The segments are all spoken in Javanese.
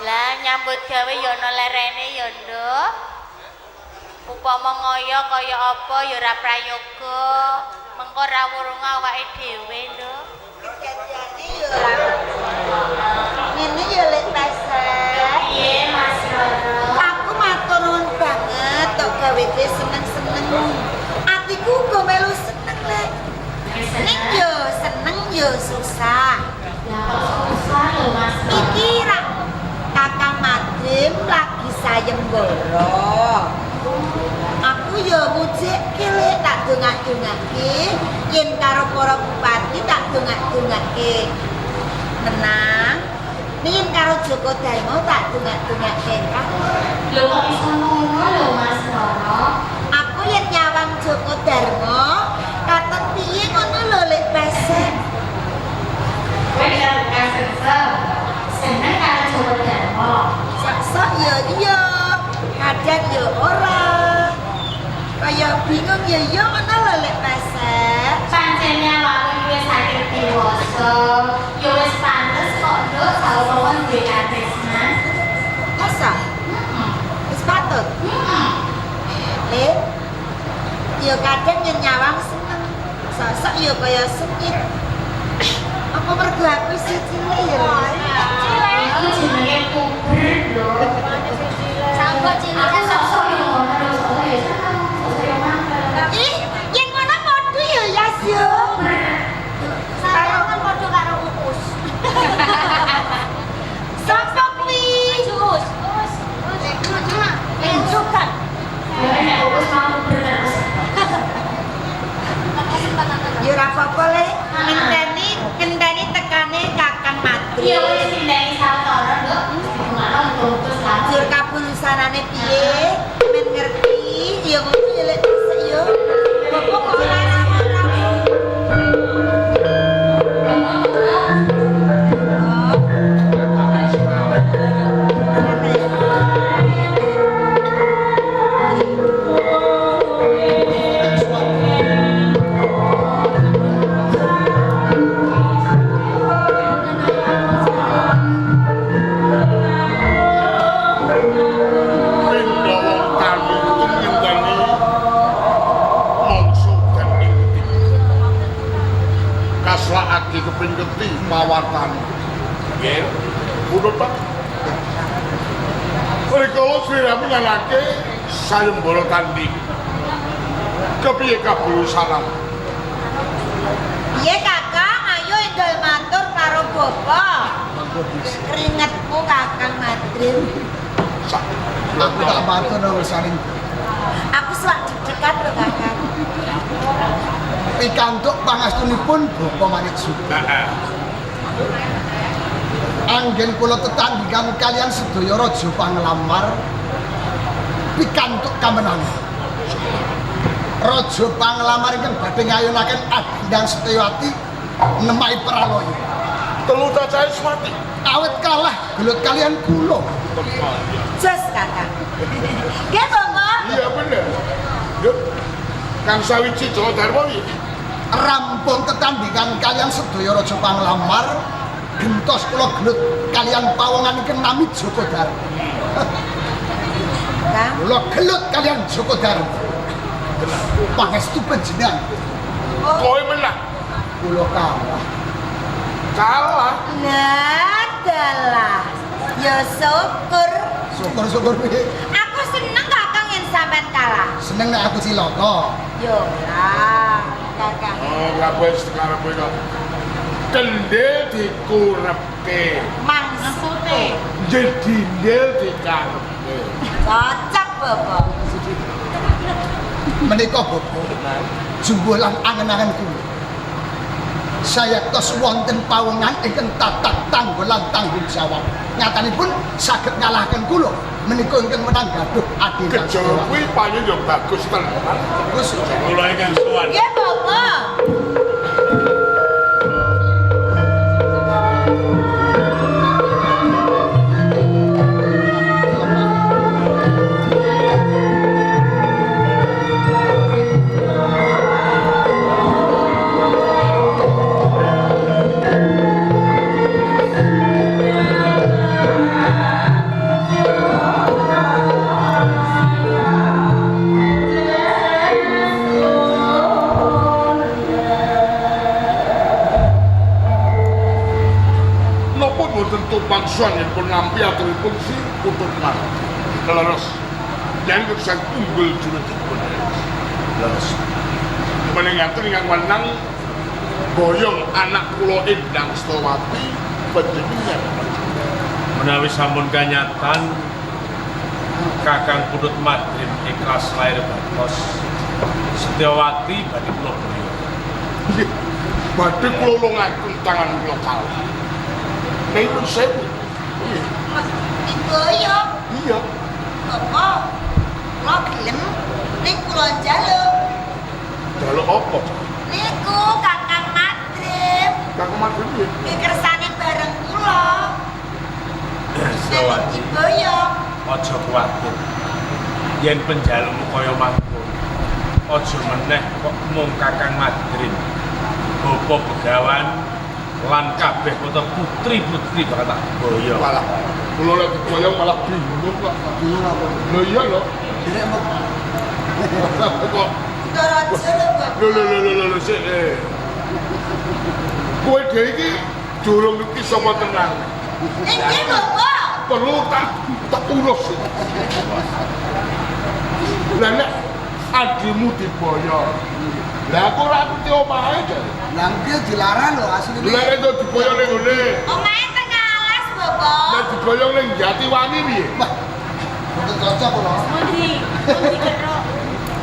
Lah nyambut gawe ya ana lerene ya, Nduk. Upama ngoyo kaya apa ya ora prayoga. Mengko ra wurung awake dhewe, Nduk. Kejadiane ya ora. Ngene ya Lek Pesek. Piye Mas Roro? Aku matur nuwun banget tok gawe kowe seneng-seneng. Atiku uga melu seneng, Lek. Ning yo seneng yo susah. Lah kok susah lho Mas Roro? Iki rak Kakang Madrim lagi sayembara. Aku yo mujikke Lek, tak dongak-dongake yen karo para bupati tak dongak-dongake menang. Yen karo Joko Darmo tak dongak-dongake kalah. Lho kok iso ngono lho Mas Roro? Aku yen nyawang Joko Darmo katon piye ngono lho Lek Pesek. Kowe ora seneng karo Joko Darmo. Sok-sok ya iya, kadang ya ora. Kaya bingung ya iya ngono lho Lek Pesek. Pancene awakmu iki wis akhir dewasa, ya wis pantes kok Nduk sawono duwe katresnan. Masa? Heeh. Wis patut. Heeh. Lek, ya kadang yen nyawang seneng, sok-sok ya kaya sengit. Apa mergo aku isih cilik ya? Cilik iku jenenge puber lho. Sangko cilik Aku sok-sok yo ngono lho, sok-sok ya seneng, sok-sok yo mangkel. Ih, yen ngono padha ya Yas yo. Saya kan padha karo Uus. Sapa kuwi? Uus. Uus. Encukan. Ya nek wis mau puber terus. Ya ora apa-apa Lek, ngenteni ngenteni tekane Kakang Madrim. Ya wis tindani sawetara, Nduk. Dungakno muga-muga selamat. Jur kabulusanane piye? Men ngerti ya ngono ya Lek Pesek yo. Bapak kok ora rawuh-rawuh. Pindha wong tani itu ngenteni mangsa dan ing Kaslakake keping geti pawartane. Nggih. Punut Pak. Rikala sliramu nyanake sayembara tanding. Kepiye kabulusanan? Piye Kakang, ayo endol matur karo bapak. Keringetmu Kakang Madrim. Sak Aku tak matur urusaning Aku selak deg-degan lho Kakang. pikantuk pangastunipun Bapak Manik Suta. Heeh. Anggen kula tetanggihan kalian sedaya raja panglamar pikantuk kamenangan. Raja panglamar ingkang badhe ngayunaken Adindang Setyawati nemahi pralaya. Telu cacahe swati. Awit kalah gelut kalian kula. Jos Kakang. Nggih Bapak. Iya bener. Yuk. Kang sawiji Joko Darmo piye? Rampung tetandingan kalian sedaya raja panglamar gentos kula gelut kalian pawongan ingkang nami Joko Darmo. Kang, Kula gelut kalian Joko Darmo. Pangestu panjenengan Kowe menang. kula kalah. Kalah. Lah dalah. Ya syukur. Syukur-syukur piye? Aku seneng Kakang yen sampean kalah. Seneng nek aku cilaka. Yo lah, Kakang. Oh, kabeh karepe kok. Kendil dikurepke, Maksute jedindil dikarepke. cocok Bapak. Menika Bapak jumbuh lan angen-angen kula. Sayektos wonten pawongan ingkang tatak tanggo lan tanggung jawab. Nyatanipun saged ngalahaken kula menika ingkang menang gaduh Adinda Kejawa kuwi payu ya bagus tenan. Bagus. Kula ingkang sowan. Nggih Bapak. Kula wonten tumpang suwangipun nampi aturipun si Putut Madrim. Leres. Yen sang unggul jurutipun. Leres. Meningaten ingkang wenang boyong anak kula Endang Setowati panjenengan. Menawi sampun kanyatan Kakang Putut Madrim ikhlas lahir batos Setyawati badhe kula boyong. Nggih. Badhe kula ulungaken tangan kula kalih. Ning nyuwun sewu. Nggih. Diboyong. Iya. Bapak, kula gelem ning kula njaluk. Jaluk apa? Niku Kakang Madrim. Kakang Madrim piye? Nggih kersane bareng kula. Setyawati, Diboyong. aja kuwatir. Yen penjalukmu kaya mangkono, aja meneh kok mung Kakang Madrim. Bapa begawan lan kabeh kota putri-putri bakal tak boyong. Malah kula lek diboyong malah bingung kok. Bingung apa? Lho iya lho. Direk mau Kok Daraja lho, Bapak. lho lho lho lho lho sik. Kowe dhewe iki durung ngerti sapa tenan. Nggih, Bapak. Perlu tak urus. Lah nek adimu diboyong. Lah aku ora ngerti omahe jare. Lah iki dilarang lho asline. Lah nek itu diboyong ning ngene. Omahe tengah alas, Bapak. Nek diboyong ning Jatiwangi piye? Wah. Mboten cocok kula. Pundi? Pundi kerok?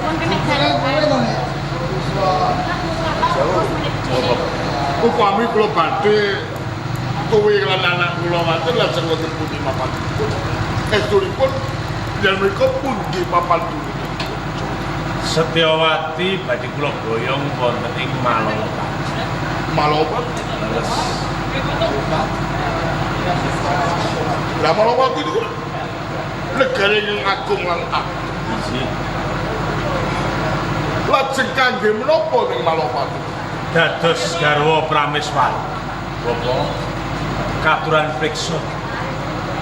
Pundi nek Kowe kowe to nek. Upami kula badhe kowe lan anak kula wonten lajeng wonten pundi papanipun. Estunipun yen menika pundi papan dununipun. Setyawati badhe kula boyong wonten ing Malowopati. Malowopati. Leres. Lah Malowopati niku negara ingkang agung lan agung. Inggih. Lajeng kangge menapa ning Malowopati? Dados garwa Prameswari. Bapak katuran priksa.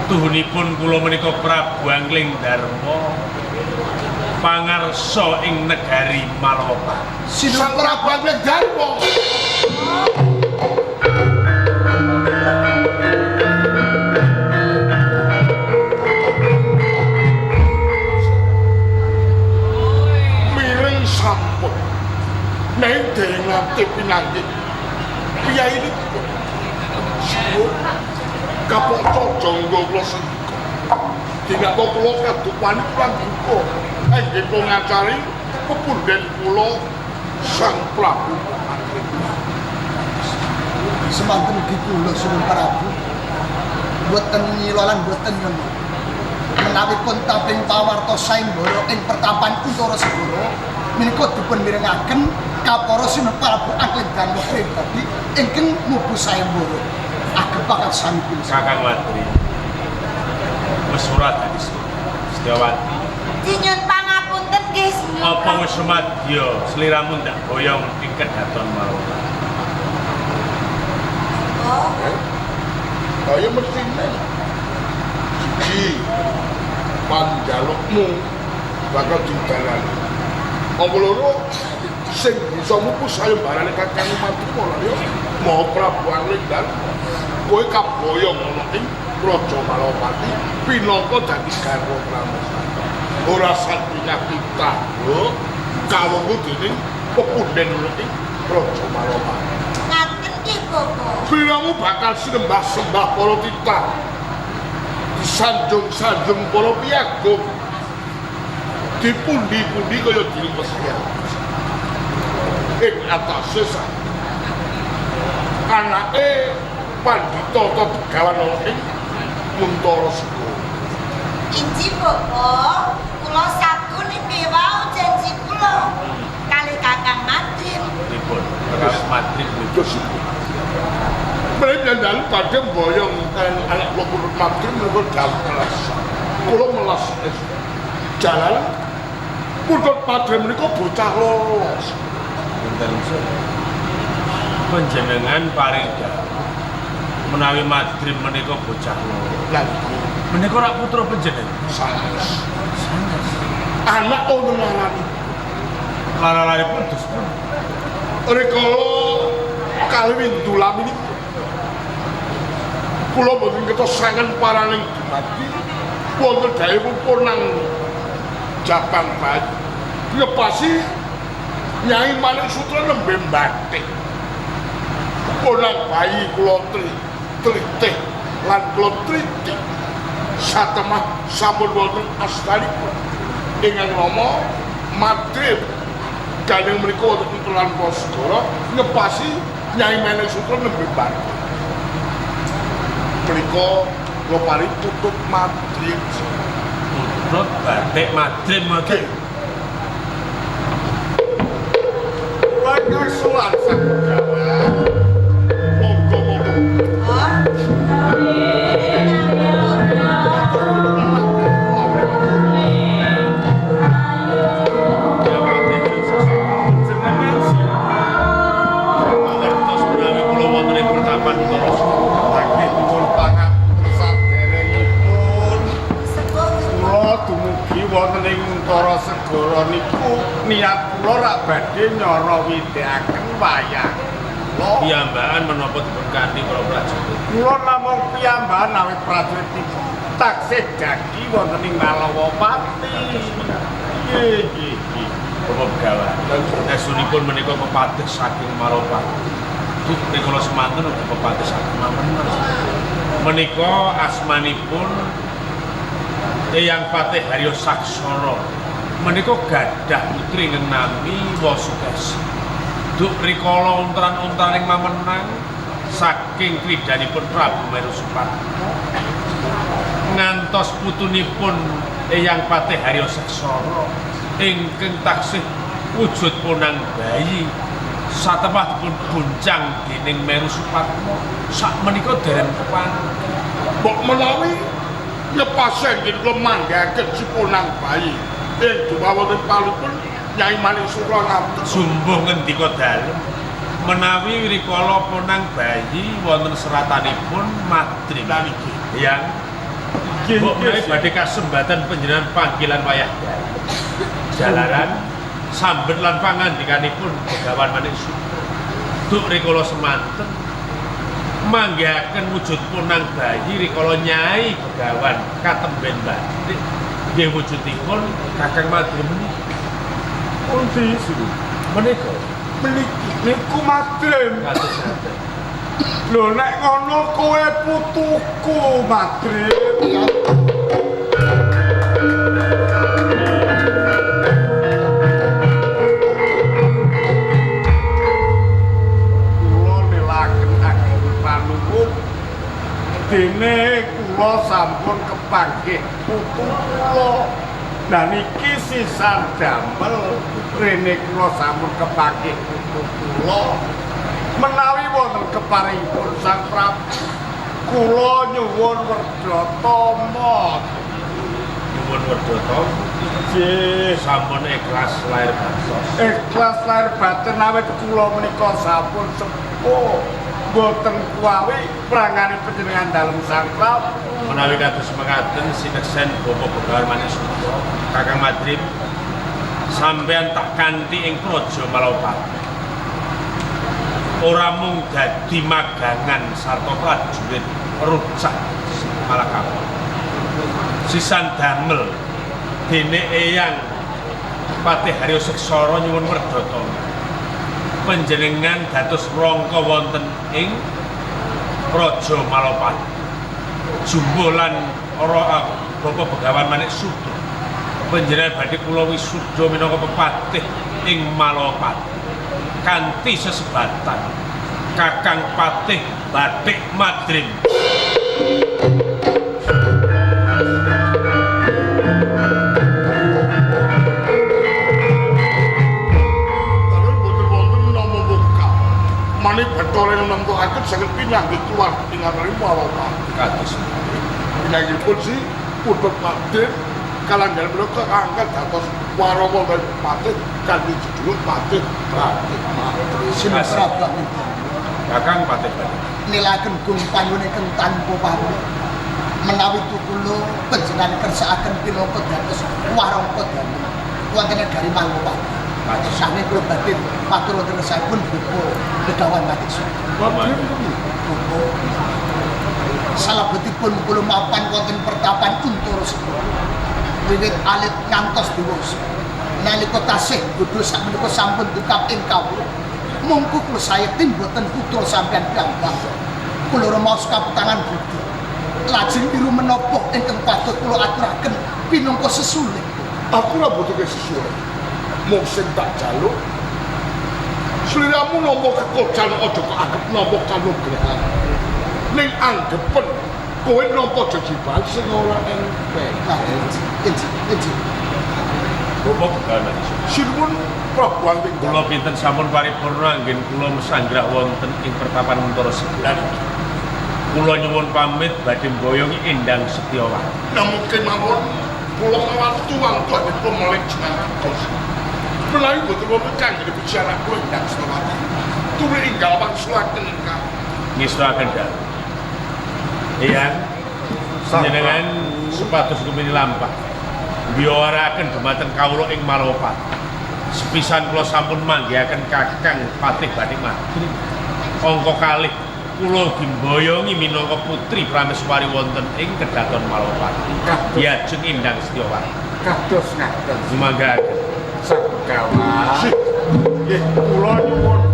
Tuhunipun kula menika Prabu Angling Darma pangarsa ing negari Malowopati. Sang Prabu Angling Darma. Mireng sampun. Ning dereng nate pinanggih. Piyayinipun suwun kapaca jangga kula sendika. Dinapa kula kadupani kula duka enggen kula ngacari pepundhen kula Sang Prabu Angling. Semanten ugi kula suwun Prabu. Mboten nyila lan mboten nyono. Menawi pun taping pawarta saembara ing pertapan Untara Segara menika dipun mirengaken kapara Sinuhun Prabu Angling Darma pribadi ingkang mubu saembara. Ageng pakat sami kula. Kakang Madri. Wis ora dadi Setyawati. Dinyun pangapunten nggih. Apa wis sumadya sliramu ndak boyong ing kedaton Malowopati? Oh, Kaya mestine siji panjalukmu bakal didalani. Apa loro sing bisa mupu sayembarane Kakang Madrim ora ya Maha Prabu Angling Darma. Kowe kaboyong ana ing Praja Malowopati pinangka dadi garwa Prameswari. Ora sandinga kita, lho, kawungku dening pepundhen ana ing Praja Malowopati. Ngaten nggih, Bapak. Sliramu bakal sinembah-sembah para titah. Disanjung-sanjung para piyagung. Dipundi-pundi kaya dene pesya. Ing atase sak anake pandhita utawa begawan ana ing Muntara Segara. Inji Bapak, kula sagun nggih wau janji kula kalih Kakang Madrim. Pripun? Perkawis Madrim pripun? Terus mereka dalu badhe mboyong kan anak kula Putut Madrim menika dalu kelas. Kula melas jalan Putut Madrim menika bocah lolos. Punten usul. Panjenengan paring dawuh menawi Madrim menika bocah loro. Lah Menika rak putra panjenengan. sanes. Sanes. Anak ono larani. Lara-laripun dos pundi? Rikala kalih windu laminipun. Kula mboten ngertos sangen paraning dumadi wonten dayipun ponang Jabang Bayi. Ngepasi Nyai Manik Sutra nembe mbatik. Ponang bayi kula tritih lan kula triti satemah sampun wonten astanipun ingkang nama Madrim. Gandeng menika wonten ing Telan Segara ngepasi Nyai Manik Sutra nembe mbatik. Menika kula paring putut Madrim. Putut batik Madrim mboten. Kula ngasulan sang begawan. Monggo monggo. Oh. Ngertos menawi kula wonten ing pertapan Untara. Nggih nyuwun pangapunten saderengipun. Sepuh. Kula dumugi wonten ing Untara Segara niku niat kula rak badhe nyara widhekaken wayang kula. Piyambakan menapa dipun kanthi para prajurit. Kula namung piyambakan awit prajurit niku taksih dagi wonten ing Malawapati. Nggih, nggih, nggih. Bapak Begawan. Esunipun menika pepatih saking Malawapati. Duh, rikala semanten ugi pepatih saking Mamenang. Menika asmanipun Eyang Patih Haryo Saksara. Menika gadah putri ingkang nami Wasukesi. Duk rikala ontran-ontraning Mamenang saking kridanipun Prabu Meru Supatmo ngantos putunipun Eyang Patih Haryo Saksara ingkang taksih wujud ponang bayi satemah dipun buncang dening Meru Supatmo sakmenika dereng kepanggih. Mbok menawi nyepasen nggih kula manggaken si ponang bayi ing dumawi palipun Nyai Manik Sutra ngaten. Jumbuh ngendika dalem menawi rikala ponang bayi wonten seratanipun Madrim. Lah niki. Yang Nggih, mbok menawi nggih. badhe kasembatan panjenengan panggilan wayah dalu. Jalaran sambet lan pangandikanipun Begawan Manik Sutra. Duk rikala semanten manggihaken wujud ponang bayi rikala Nyai Begawan katemben batik nggih wujudipun Kakang Madrim menika. Pundi sih? Menika Meniki niku Madrim. kados ngaten. Lho nek ngono kowe putuku Madrim. Kula nelaken ageng panuwun dene kula sampun kepanggih putu kula. Lah niki sisan damel rene kula sampun kepanggih putu kula. Menawi wonten keparingipun Sang Prabu kula nyuwun werdatama. Nyuwun werdatama. Nggih, Sampun ikhlas lahir batos. ikhlas lahir batin awit kula menika sampun sepuh. Mboten kuwawi prangane panjenengan dalem Sang Prabu. Menawi kados mekaten sineksen Bapak Begawan Manik Sutra, Kakang Madrim, sampeyan tak kanthi ing Praja Malawapati. Ora mung dadi magangan sarta prajurit rucah Malakapa. Sisan damel dene Eyang Patih Haryo Seksara nyuwun werdatama. Panjenengan dados rangka wonten ing Praja Malawapati. Jumbuh lan ora Bapak Begawan Manik Sutra. Panjenengan badhe kula wisuda minangka pepatih ing Malawapati kanthi sesebatan Kakang Patih Batik Madrim. Tapi boten wonten nama muka. Manik Bathara ingkang nemtokaken saged pinanggih keluarga ingkang Malawapati. Kados Pinanggihipun si Putut Madrim kalanggan menika kaangkat dados waraka dan patih kanthi jejuluk Patih Batik Madrim. Sinuwun Prabu Amidharma. Kakang Patih Batik. Nilaken gung panyuwun ingkang tanpa pamrih. Menawi kula panjenengan kersakaken pinangka dados warangka dalem wonten negari Malawapati. Sane kula badhe matur wonten ngersakipun Bapak Begawan Manik Sutra. Madrim Bapak Salebetipun kula mapan wonten pertapan Untara Segara. Wiwit alit ngantos dewasa. Nalika tasih bodho sakmenika sampun dukap ing kawula. Mungku kula sayekti mboten putra sampeyan piyambak. Kula rumaos kaputangan budi. Lajeng biru menapa ingkang patut kula aturaken pinangka sesulih. Aku ora butuhke sesuai. Mung sing tak jaluk sliramu nampa kekojan aja kok anggep nampa kanugrahan. Ning anggepen kowe nampa jejibahan sing ora enteng. Nah, inji, inji. Bapak Begawan. Sinuwun Prabu Angling Kula pinten sampun paripurna anggen kula mesanggrah wonten ing pertapan Untara Segara. Kula nyuwun pamit badhe mboyongi Endang Setyawati. Namung kemawon kula mawantu wantu anggen melih jenengan kados. Menawi boten wonten kangge bicara kula Endang Setyawati. Tuli enggal wangsulaken ingkang Ngestuaken dalu. Eyang, panjenengan supados kumini lampah. Biyaraken dumateng kawula ing Malowopati. Sepisan kula sampun manggihaken Kakang Patih Bathik Madrim. Angka kalih kula ugi mboyongi minangka putri prameswari wonten ing Kedaton Malowopati. Diajeng Endang Setyawati. Kados ngaten. Sumangga. Sang Begawan. Nggih, kula nyuwun